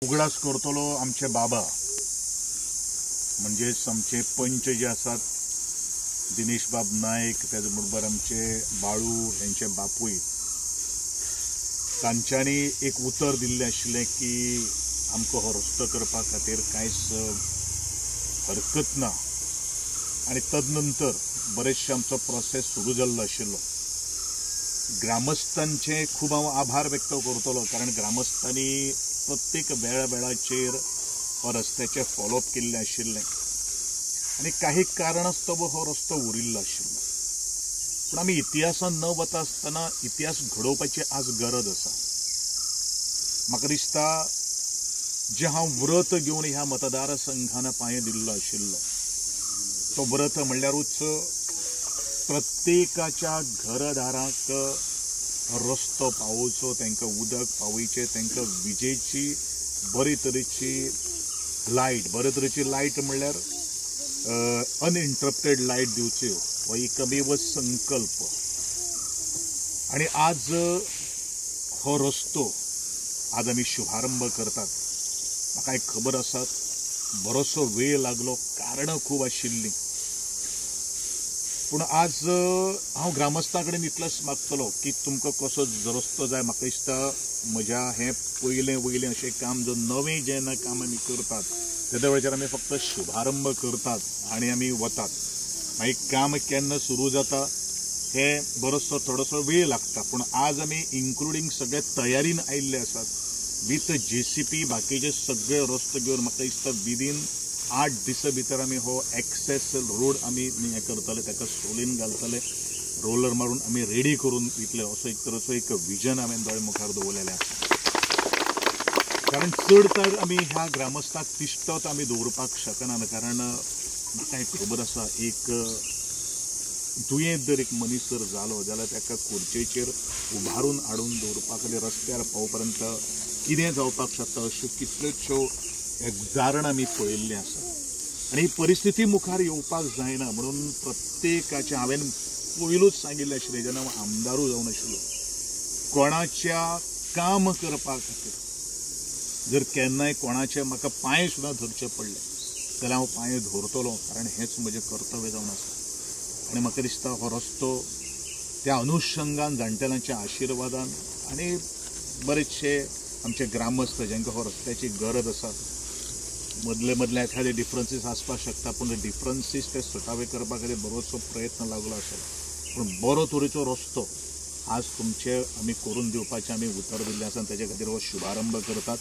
उगडास करतलो आमचे बाबा म्हणजेच आमचे पंच जे आसात दिनेश बाब नायक, त्याच बरोबर आमचे बाळू हेंचे बापूय, तांच्यांनी एक उतर दिल्लें आशिल्लें की आमकां हो रस्तो करपा खातीर कांयच हरकत ना आनी तदनंतर बरेचशे आमचो प्रोसेस सुरू जाल्लो आशिल्लो। ग्रामस्थांचे खूब हांव आभार व्यक्त करतलो, कारण ग्रामस्थांनी प्रत्येक वेळा वेळाचेर हो रस्त्याचें फॉलोअप केल्लें आशिल्लें आनी काही कारणास्तव हो रस्तो उरिल्लो आशिल्लो। पूण आमी इतिहासान न वता आसतना इतिहास घडोवपाची आज गरज आसा। म्हाका दिसता जें हांव व्रत घेवन ह्या मतदारसंघान पांय दिल्लो आशिल्लो तो व्रत म्हणल्यारूच प्रत्येकाच्या घरदाराक रस्तो पावोवचो, तांकां उदक पावयचें, तांकां विजेची बरे तरेची लायट, बरे तरेची लायट म्हणल्यार अनइंटरप्टेड लायट दिवच्यो, हो एकमेव संकल्प। आनी आज हो रस्तो आज आमी शुभारंभ करतात। म्हाका एक खबर आसा, बरोसो वेळ लागलो, कारणां खूब आशिल्लीं, पूण आज हांव ग्रामस्थां कडेन इतलोच मागतलो की तुमकां कसो रस्तो जाय। म्हाका दिसता म्हज्या हें पयलें वयलें अशें काम जो नवें जेन्ना काम आमी करतात तेद्या वेळाचेर आमी फक्त शुभारंभ करतात आनी आमी वतात, मागीर काम केन्ना सुरू जाता हें बरोसो थोडोसो वेळ लागता। पूण आज आमी इन्क्लुडींग सगळे तयारीन आयिल्ले आसात विथ JCP बाकीचे सगळे रस्तो घेवन। म्हाका दिसता विदीन 8 दिसां भितर आमी हो एक्सेस रोड आमी हें करतले, ताका सोलीन घालतले, रोलर मारून आमी रेडी करून दितले, असो एक तरेचो एक विजन हांवें दोळे मुखार दवरलेलें आसा। कारण चड तर आमी ह्या ग्रामस्थाक तिश्टत आमी दवरपाक शकना, कारण म्हाका एक खबर आसा, एक दुयेंत जर एक मनीस जर जालो जाल्यार ताका खुर्चेचेर उबारून हाडून दवरपा खातीर रस्त्यार पावपर्यंत कितें जावपाक शकता अश्यो कितल्योश्यो उदाहरणां आमी पळयल्लीं आसा। आनी ही परिस्थिती मुखार येवपाक जायना म्हणून प्रत्येकाचें हांवें पयलूच सांगिल्लें आशिल्लें जेन्ना हांव आमदारूय जावन आशिल्लो, कोणाच्या काम करपा खातीर जर केन्नाय कोणाचे म्हाका पांय सुद्दां धरचे पडले जाल्यार हांव पांय धरतलो, कारण हेंच म्हजें कर्तव्य जावन आसा। आनी म्हाका दिसता हो रस्तो त्या अनुशंगान जाणटेल्यांच्या आशिर्वादान आनी बरेचशे आमचे ग्रामस्थ जांकां हो रस्त्याची गरज आसा, मदले मदले एखादे डिफरन्सीस आसपाक शकता, पूण डिफरन्सीस ते सुटावे करपा खातीर बरोचसो प्रयत्न लागलो आसा। पूण बरो तरेचो रस्तो आज तुमचे आमी करून दिवपाचें आमी उतर दिल्लें आसा, ताजे खातीर हो शुभारंभ करतात।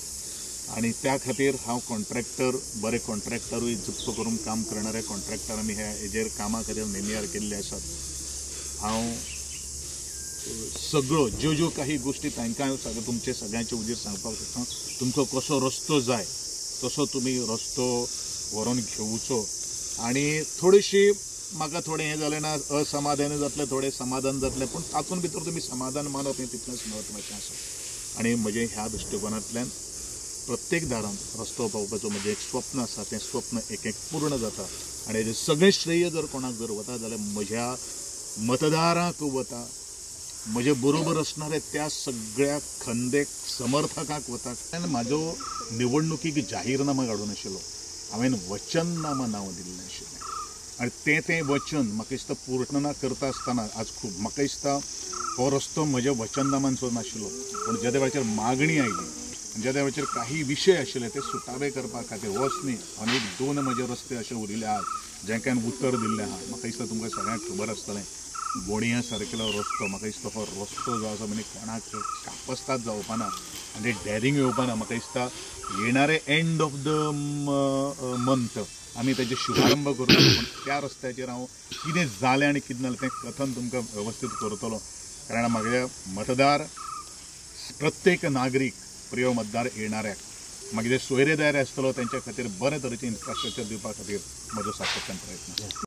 आनी त्या खातीर हांव कॉन्ट्रॅक्टर, बरे कॉन्ट्रॅक्टरूय जप्त करून काम करणारे कॉन्ट्रॅक्टर आमी ह्या हेजेर कामा खातीर नेमियार केल्ले आसात। हांव सगळ्यो ज्यो ज्यो काही गोश्टी तांकां हांव सगळें तुमचे सगळ्यांचे हुजीर सांगपाक शकता, तुमकां कसो रस्तो जाय तसो तुमी रस्तो व्हरोन घेवचो। आनी थोडीशी म्हाका थोडें हें जालें ना, असमाधान जातलें, थोडें समाधान जातलें, पूण तातूंत भितर तुमी समाधान मानप हें तितलेंच म्हत्वाचें आसा। आनी म्हजें ह्या दृश्टिकोनांतल्यान प्रत्येक दारांत रस्तो पावपाचो म्हजें एक स्वप्न आसा, तें स्वप्न एक एक पूर्ण जाता। आनी हेजें सगळें श्रेय जर कोणाक जर वता जाल्यार म्हज्या मतदारांक वता, म्हजे बरोबर आसणारे त्या सगळ्या खंदेक समर्थकांक वता। कारण म्हाजो निवडणुकीक जाहीरनामा काडून आशिल्लो, हांवें वचननामा नांव दिल्लें आशिल्लें आनी तें तें वचन म्हाका दिसता पूर्ण ना करता आसतना आज खूब म्हाका दिसता हो रस्तो म्हज्या वचननामांचो नाशिल्लो, पूण ज्या वेळाचेर मागणी आयली, ज्या वेळाचेर काही विशय आशिल्ले ते सुटावे करपा खातीर होच न्ही आनी एक दोन म्हजे रस्ते अशे उरिल्ले आहात जांकां हांवें उतर दिल्लें आहा। म्हाका दिसता तुमकां सगळ्यांक खबर आसतलें, बोणया सारकेलो रस्तो, म्हाका दिसता हो रस्तो जो आसा म्हणजे कोणाक कापस्ताद जावपाना आनी डॅरिंग येवपाना। म्हाका दिसता येणारे एंड ऑफ the month आमी तेजे शुभारंभ करतलो, पूण त्या रस्त्याचेर हांव कितें जालें आनी कितें जालें तें कथन तुमकां वेवस्थीत करतलो, कारण म्हागे मतदार प्रत्येक नागरीक प्रिय मतदार येणाऱ्याक मागीर जे सोयरे दायरे आसतलो तेंच्या खातीर बरे तरेचें इन्फ्रास्ट्रक्चर दिवपा खातीर म्हजो सातत्यान प्रयत्न आसा।